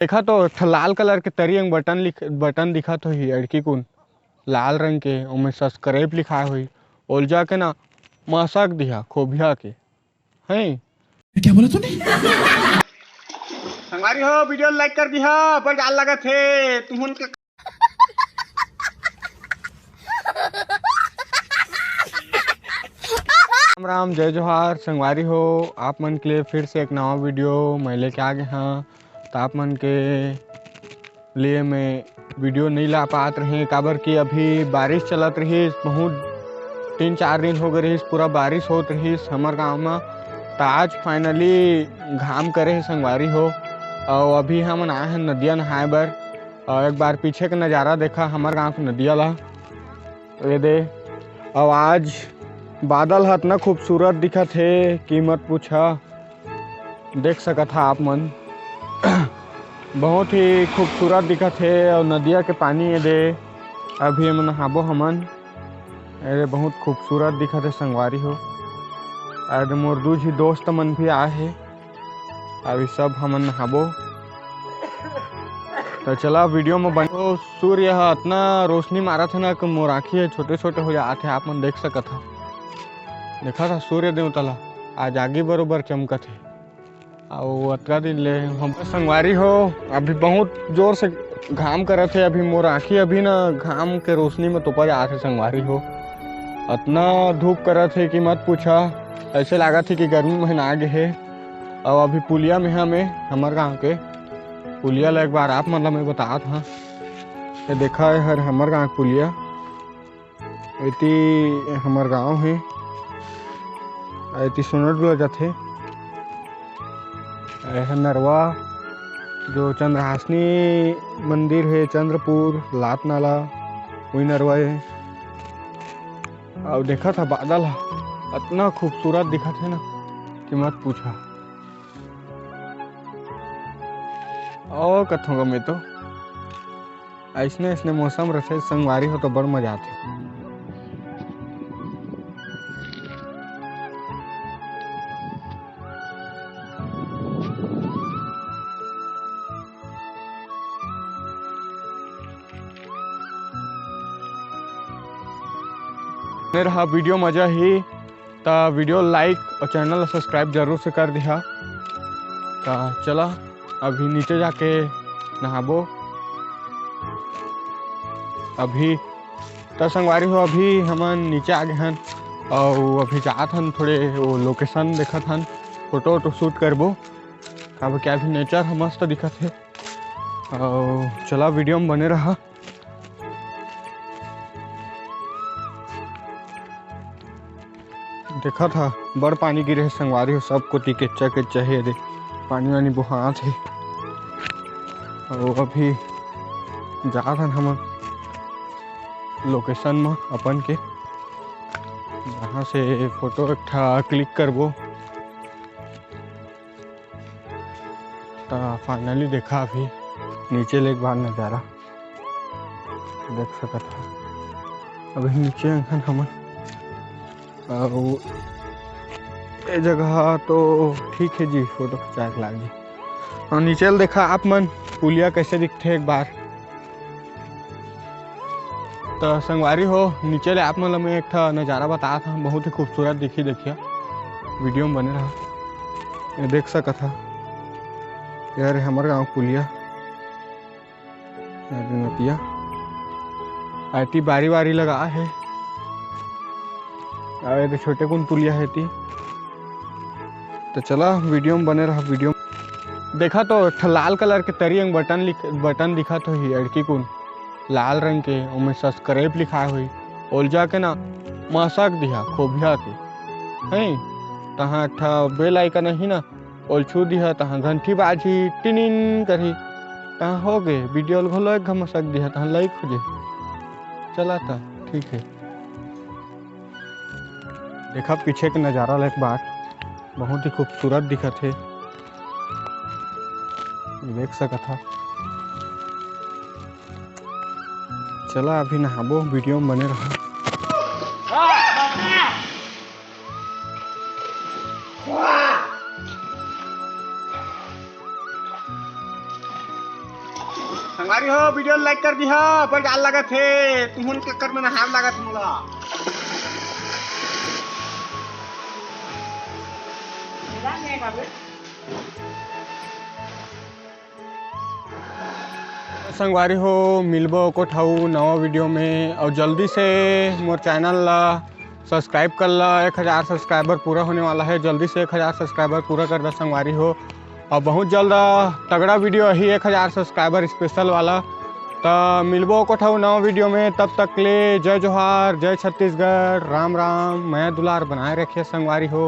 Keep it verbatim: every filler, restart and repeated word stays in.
देखा तो एक ठा लाल कलर के तरी अंग बटन लिख, बटन दिखत होही, अड़की कुन लाल रंग के, ओमे सब्सक्राइब लिखाए होही। ओल जाके ना मसक दिहा खोबिया के, हैं? क्या बोला तूने? संगवारी हो, वीडियो लाइक कर दिहा, बड़ जाल लगत हे तुमन के। राम राम, जय जोहार संगवारी हो, आप मन के लिए फिर से एक नवा वीडियो मैं लेके आ गए हाँ। तो आप मन के लिए मैं वीडियो नहीं ला पात रहे, काबर कि अभी बारिश चलत रहिस, बहुत तीन चार दिन हो गए रहिस, पूरा बारिश होत रहिस हमर गांव में। तो आज फाइनली घाम करे हे संगवारी हो, और अभी हमन आए हैं नदिया नहाए बर। और एक बार पीछे के नज़ारा देखा हमर गांव के नदिया ला, ये दे। और आज बादल ह इतना खूबसूरत दिखत हे कि मत पूछा। देख सकत हा आप मन, बहुत ही खूबसूरत दिखत हे। और नदिया के पानी ये दे, अभी एम नहाबो हमन। अरे बहुत खूबसूरत दिखत हे संगवारी हो। अरे मोर दू झी दोस्त मन भी आए हे, अभी सब हमन नहाबो। तो चला वीडियो में बन। तो सूर्य ह इतना रोशनी मारत हे ना कि मोर आँखी ह छोटे छोटे हो जात हे, आप मन देख सकत हा। देखा था सूर्य देवता ला, आज आगी बरोबर चमकत हे। अउ अतका दिन ले हम संगवारी हो, अभी बहुत जोर से घाम करत हे। अभी मोर आँखी अभी ना घाम के रोशनी में तोपा जात हे संगवारी हो। अतना धूप करत हे कि मत पूछा, ऐसे लागत हे कि गर्मी महीना आ गे हे। अउ अभी पुलिया में हमें, हमर गांव के पुलिया ला एक बार आप मन ला मैं बतात हाँ। ये देखा, ये हर हमर गांव के पुलिया। एती हमर गांव हे, एती सोनटगुला जाथे। एह नरवा जो चंद्रहासनी मंदिर हे, चंद्रपुर, लात नाला, वही नरवा हे। अउ देखत हा बादल हा अतना खूबसूरत दिखत हे ना कि मत पूछा। अउ कथों गा मैं तो, अइसने अइसने मौसम रथे संगवारी हो तो बड़ मजा आथे। मेरा वीडियो मजा ही, त वीडियो लाइक और चैनल सब्सक्राइब जरूर से कर दिहा। त चला अभी नीचे जाके नहाबो। अभी त संगवारी हो, अभी हमन नीचे आ गए हन और अभी जात हन, थोड़े वो लोकेशन देखत हन, फोटो वोटो शूट करबो। काबर कि अभी नेचर ह मस्त दिखत हे। और चला वीडियो में बने रहा। देखत हा बड़ पानी गिरे हे संगवारी हो, सब कोती केच्चा केच्चा हे, दे पानी वानी बोहात हे। अउ अभी जात हन हमन लोकेशन म अपन के, जहाँ से फोटो एक ठा क्लिक करबो। त फाइनली देखा अभी नीचे ले एक बार नज़ारा देख सकत हा। अभी नीचे अंगन हमन अउ ए जगह तो ठीक है जी, फोटो खिंचाए के लाग जी। और नीचे ले देखा आप मन पुलिया कैसे दिखथे एक बार। त संगवारी हो, नीचे ले आप मन ल मैं एक ठा नज़ारा बतात हंव, बहुत ही खूबसूरत दिखही, देखिया वीडियो में बने रहा। ये देख सकत हा, ये हरे हमर गांव पुलिया, ये नदिया, एती बारी बारी लगा हे, अउ ये छोटे कुन पुलिया हे एती। त चला वीडियो में बने रहा। वीडियो में देखा तो एक ठा लाल कलर के तरी अंग बटन लिख, बटन दिखत होही अड़की कुन लाल रंग के, ओमे सब्सक्राइब लिखाए होही। ओल जाके ना मसक दिहा खोबिया के, हैं? तहाँ एक ठा बेल आइकन आही ना, ओल छू दिहा, तहाँ घंटी बाजही, टिनिन करही, तहाँ हो गे, वीडियो ल घलो एक घ मसक दिहा, तहाँ लाइक हो जाही। चला त ठीक है। देखा पीछे के नज़ारा ल एक बार, बहुत ही खूबसूरत दिखत हे, देख सकत हा। चला अभी नहाबो, वीडियो में बने रहा। संगवारी हो, वीडियो लाइक कर दिहा, बड़ जाल लागत हे, तुमन के कर में नहार लागत हे मोला। संगवारी हो, मिलबो एको ठऊ नवा वीडियो में, और जल्दी से मोर चैनल ला सब्सक्राइब कर ला। एक हज़ार सब्सक्राइबर पूरा होने वाला है, जल्दी से एक हज़ार सब्सक्राइबर पूरा कर दा संगवारी हो। और बहुत जल्द तगड़ा वीडियो ही एक हज़ार सब्सक्राइबर स्पेशल वाला। तो मिलबो एको ठऊ नवा वीडियो में, तब तक ले जय जोहार, जय छत्तीसगढ़, राम राम, मया दुलार बनाए रखिए संगवारी हो।